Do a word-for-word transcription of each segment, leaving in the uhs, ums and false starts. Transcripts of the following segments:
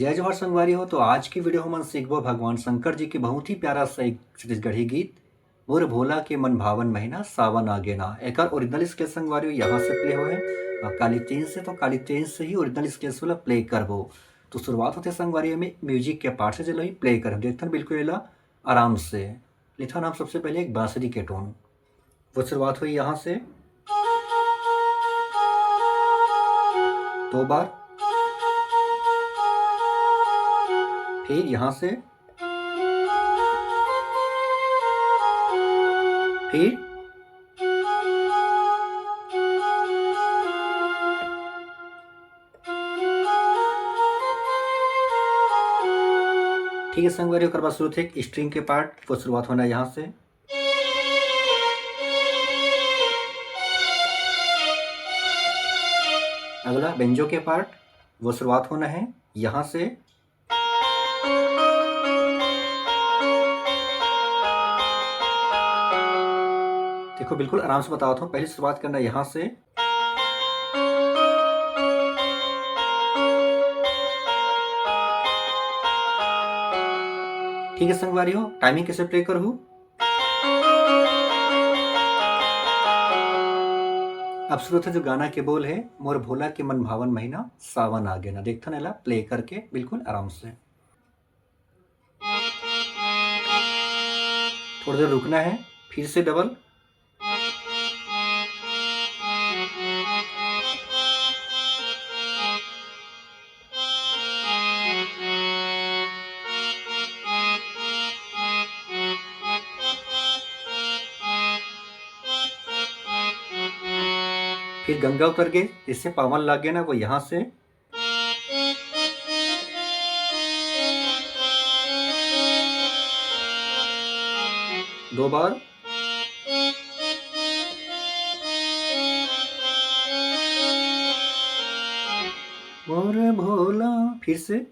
जय जोहार संगवारी हो। तो आज की वीडियो हमन सीखबो भगवान शंकर जी के बहुत ही प्यारा सा एक छत्तीसगढ़ी गीत, मोर भोला के मन भावन महीना सावन आ गे ना। एकर ओरिजिनल स्केल संगवारी हो यहाँ से प्ले होए, और काली चेंज से, तो काली चेंज से ही ओरिजिनल स्केल से वाला प्ले करबो। तो शुरुआत होथे संगवारी में म्यूजिक के पार्ट से, चलो ही प्ले करब। देखथन बिल्कुल एला आराम से। लेथन हम सबसे पहले एक बांसुरी के टोन, वो शुरुआत होही यहाँ से, दो बार, फिर यहाँ से, फिर ठीक है संगवारी, ओकर बाद शुरू होथे एक स्ट्रिंग के पार्ट, वो शुरुआत होना है यहाँ से। अगला बेंजो के पार्ट, वो शुरुआत होना है यहाँ से। देखो, बिल्कुल आराम से बतावत हूँ। पहले शुरुआत करना है यहाँ से, ठीक है संगवारी हो, टाइमिंग कैसे प्ले करहू। अब शुरू होथे जो गाना के बोल है, मोर भोला के मन भावन महीना सावन आ गे ना। देखथन एला प्ले करके बिल्कुल आराम से। थोड़ी देर रुकना है, फिर से डबल। फिर गंगा उतर गे, जिससे पावन लागे ना, वो यहाँ से। दो बार। मोर भोला, फिर से।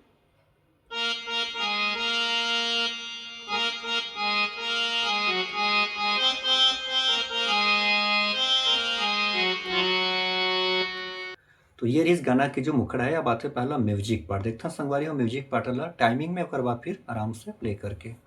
तो ये रहिस गाना के जो मुखड़ा है। अब आथे पहला म्यूजिक पार्ट। देखथन संगवारी हो म्यूजिक पार्ट ला टाइमिंग में, ओकर बाद फिर आराम से प्ले करके।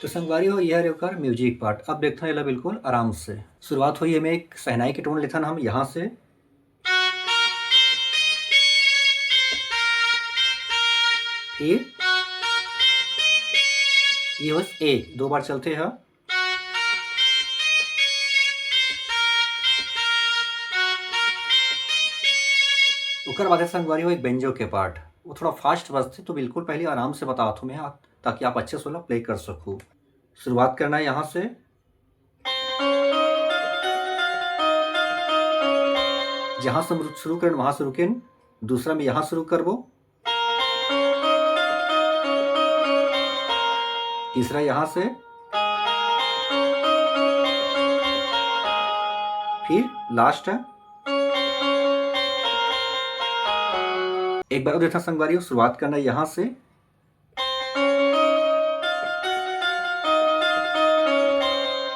तो संगवारी हो, ये हरे ओकर म्यूजिक पार्ट। अब देखथन एला बिल्कुल आराम से। शुरुआत होही एमे एक शहनाई के टोन लेथन हम यहाँ से, फिर ये बस एक दो बार चलथे ह। ओकर बाद संगवारी हो एक बेंजो के पार्ट, वो थोड़ा फास्ट बजथे, तो बिल्कुल पहले आराम से बतावत हूँ मैं, ताकि आप अच्छे से ओला प्ले कर सकू। शुरुआत करना है यहाँ से, जहाँ से हम रुक-, शुरू करें, वहाँ से रुकें। दूसरा में यहाँ शुरू करबो, तीसरा यहाँ से, फिर लास्ट है। एक बार और देखना संगवारी हो, शुरुआत करना है यहाँ से।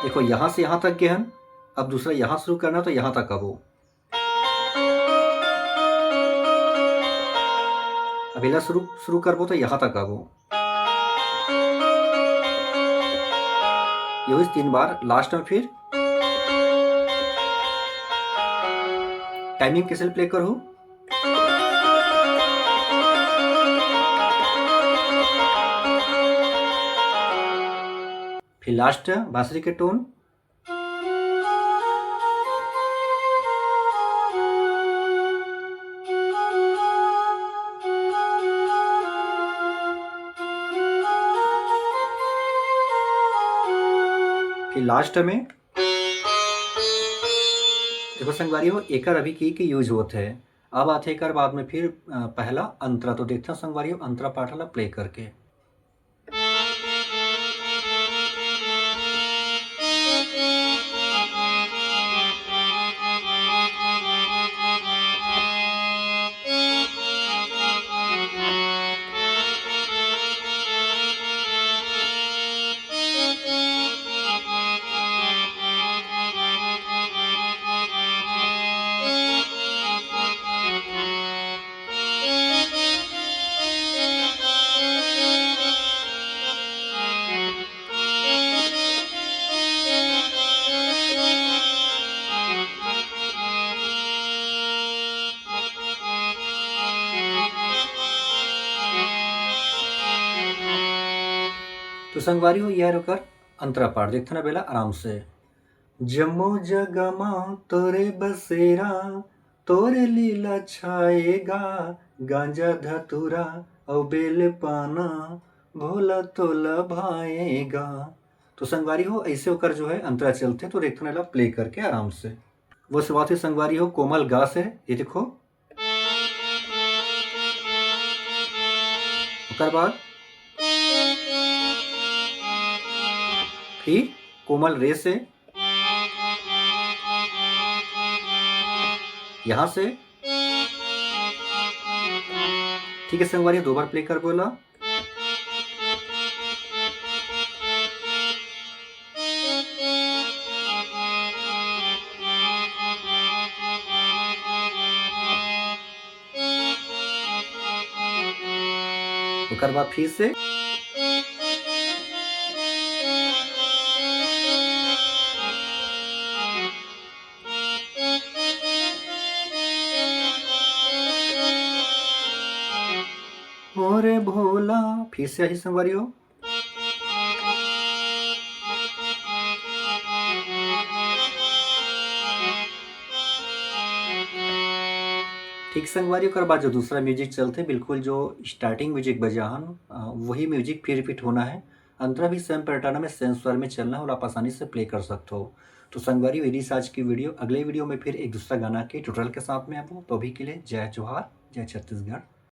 देखो, यहाँ से यहाँ तक गे हन, अब दूसरा यहाँ शुरू करना, तो यहाँ तक आबो। अब एला शुरू, शुरू करबो, तो यहाँ तक आबो। ये होइस तीन बार, लास्ट में फिर टाइमिंग कैसे प्ले करूँ। फिर लास्ट बांसुरी के टोन, फिर लास्ट में देखो संगवारी हो, एकर अभी की के यूज होत हे। अब आथे एकर बाद में फिर, अ, पहला अंतरा। तो देखते हैं संगवारी हो, अंतरा पाठ ला प्ले करके। तो संगवारी हो, ये हर ओकर अंतरा पाठ। देखथन अब एला आराम से। जम्मो जगमा तोरे बसेरा, तोरे लीला छाएगा, गांजा धतूरा अउ बेल पाना भोला तोला भाएगा। तो संगवारी हो, ऐसे ओकर जो है अंतरा चलथे। तो देखथन एला प्ले करके आराम से। वो शुरुआत हुई संगवारी हो कोमल गा से, ये देखो। ओकर बाद फिर कोमल रे से, यहाँ से। ठीक है संगवारी, दो बार प्ले कर बोला। ओकर बाद फिर से। ओरे भोला, फिर से आही संगवारी हो। ठीक संगवारी, ओकर बाद जो दूसरा म्यूजिक चलथे, बिल्कुल जो स्टार्टिंग म्यूजिक बजा हन, अ, वही म्यूजिक फिर रिपीट होना है। अंतरा भी सेम पैटर्न में, सेम स्वर में चलना है और आप आसानी से प्ले कर सकते हो। तो संगवारी, यही आज की वीडियो। अगले वीडियो में फिर एक दूसरा गाना के ट्यूटोरियल के साथ में आबो। तो अभी के लिए जय जोहार, जय छत्तीसगढ़।